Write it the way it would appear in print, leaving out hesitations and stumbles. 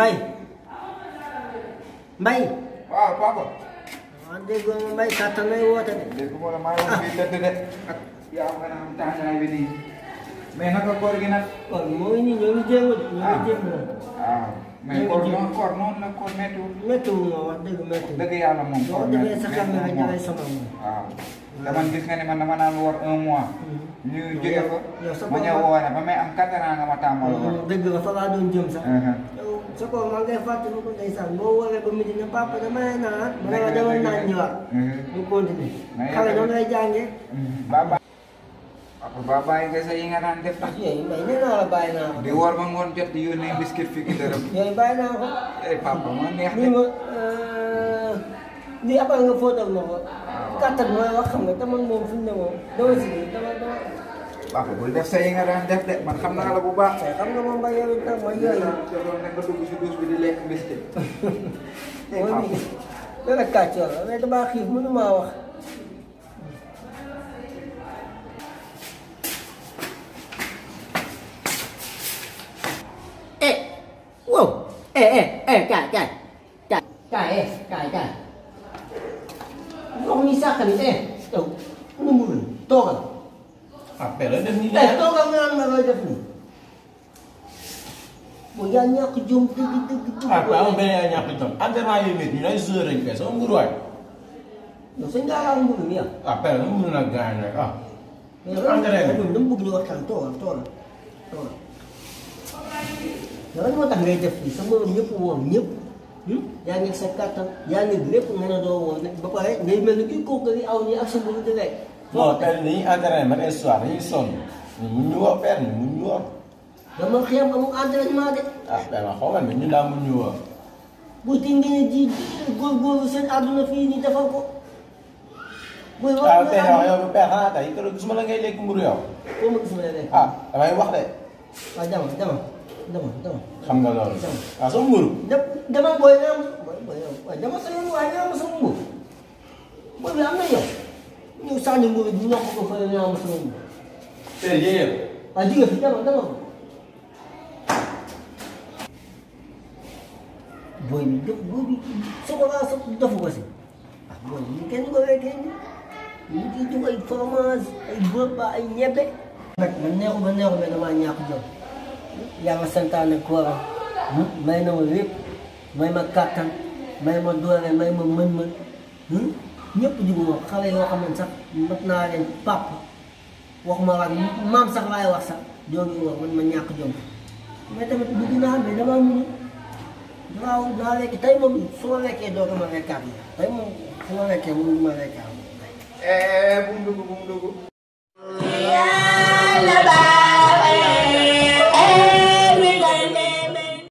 Mbay Mbay. waaw papa. Dégg nga Mbay kattan lay woote de. dégg nga maa ngi fi tëdd de. ak yaa nga am tàngaay bi nii. mais naka koor gi nag. koor gi moo ngi nii ñoo ngi jéem a. ñoo ngi jéem a. mais koor noonu la koor méttiwul. méttiwul ma wax dëgg méttiwul. dëgg yàlla moom. boo defee sa xam ne rek dafay sama moom. waaw. dama gis nga ni man dama naan woor 1 mois. ñu jóge ko. ma ñëw woone ba may am 4 ans nga ma tàmmal woor. dëgg la fa laa doon jëm sax. yow sa koor maa ngay fàttali ko ndeysaan boo wooree ba midi ne papa damay naan. ma ne la demal naan ñëwaat. ñu continuer. xale noonu lay jàngee. papa bàyyi nga sa yi nga daan def. yooyu Mbay nee naa la bàyyi naa ko. di woor ba ngoon jot di yónnee biscuit fii ki dërëm. yooyu bàyyi naa ko. papa ma neex de. lii après nga fóotal ma ko. kattan mooy wax xam nga te man moom fi mu ne moom dama si dama. papa bul def sa yi nga daan def de man xam naa la bu baax. xam nga moom Mbay yow itam mooy yooyu. loolu nag nga dugg si douche bi di lekk biscuit. mooy bi dana kàccoor la mais damaa xiif mënu maa wax. wow kaay moom ni sàkkali yow nu mu toogal. Père def nii toogal nga naan nga koy def nii. bon yaa ñàkk jom dëgg. waaw benn yaa ñàkk jom entraînement yi métti ñu lay joué rek kay sama mburu waay. yow sëñ nga laa mburu mi Père nu mu nag gaañ rek mais loolu dama bëgg ñu waxtaan toogal. yow lan moo tax ngay def lii sa morom ñëpp woon ñëpp. yaa ngi sa kattan yaa ngi lépp nga ne doo woon ba pare ngay mel ni kii kooku di aw nii ak sa mburu di lekk. non Père dañuy entraîné ba tey soir dañuy sonn ñu mun ñu woo Père ñu mun ñu woo. dama xiyam amul entraînement de. Père ma xaw ma ne ñu daa mun ñu woo. bu ti ngeen ji góorgóorlu seen àdduna fii nii defal ko. booy wax waaw Père yow Père xanaa tey keroog gisuma la ngay lekk mburu yow. foo ma gis ma lay lekk. damay wax de. waaw dama. xam nga loolu. sa mburu. dama booy nga am waaye dama sa yoon waaye nga am sama mburu. booy bi am na yow. ñëw sànni mburu bi ñokk ko fële nga am sama mburu. Père yéen. waaw jigéen fi dama ko. booy bi soxlaa sax defu ko si. booy bi kenn ko wekkee nii. ñu ngi dugg ay fromage ay beurre ba ay ñebbe. nag man neexu ba damaa ñàkk jom. yàlla santaane kooram may na ma lépp may ma kàttan may ma doole may ma mën-mën ñëpp jugu ma xale yoo xam ne sax mat naa leen pap waxuma wax maam sax laay wax sax jooju wax man ma ñàkk jom mais tamit bëgg naa mais damaa mënu waaw naa lekk tey moom su ma lekkee doo ko ma lekkaat ma tey moom su ma lekkee mënu ma lekkaat bu mu dugg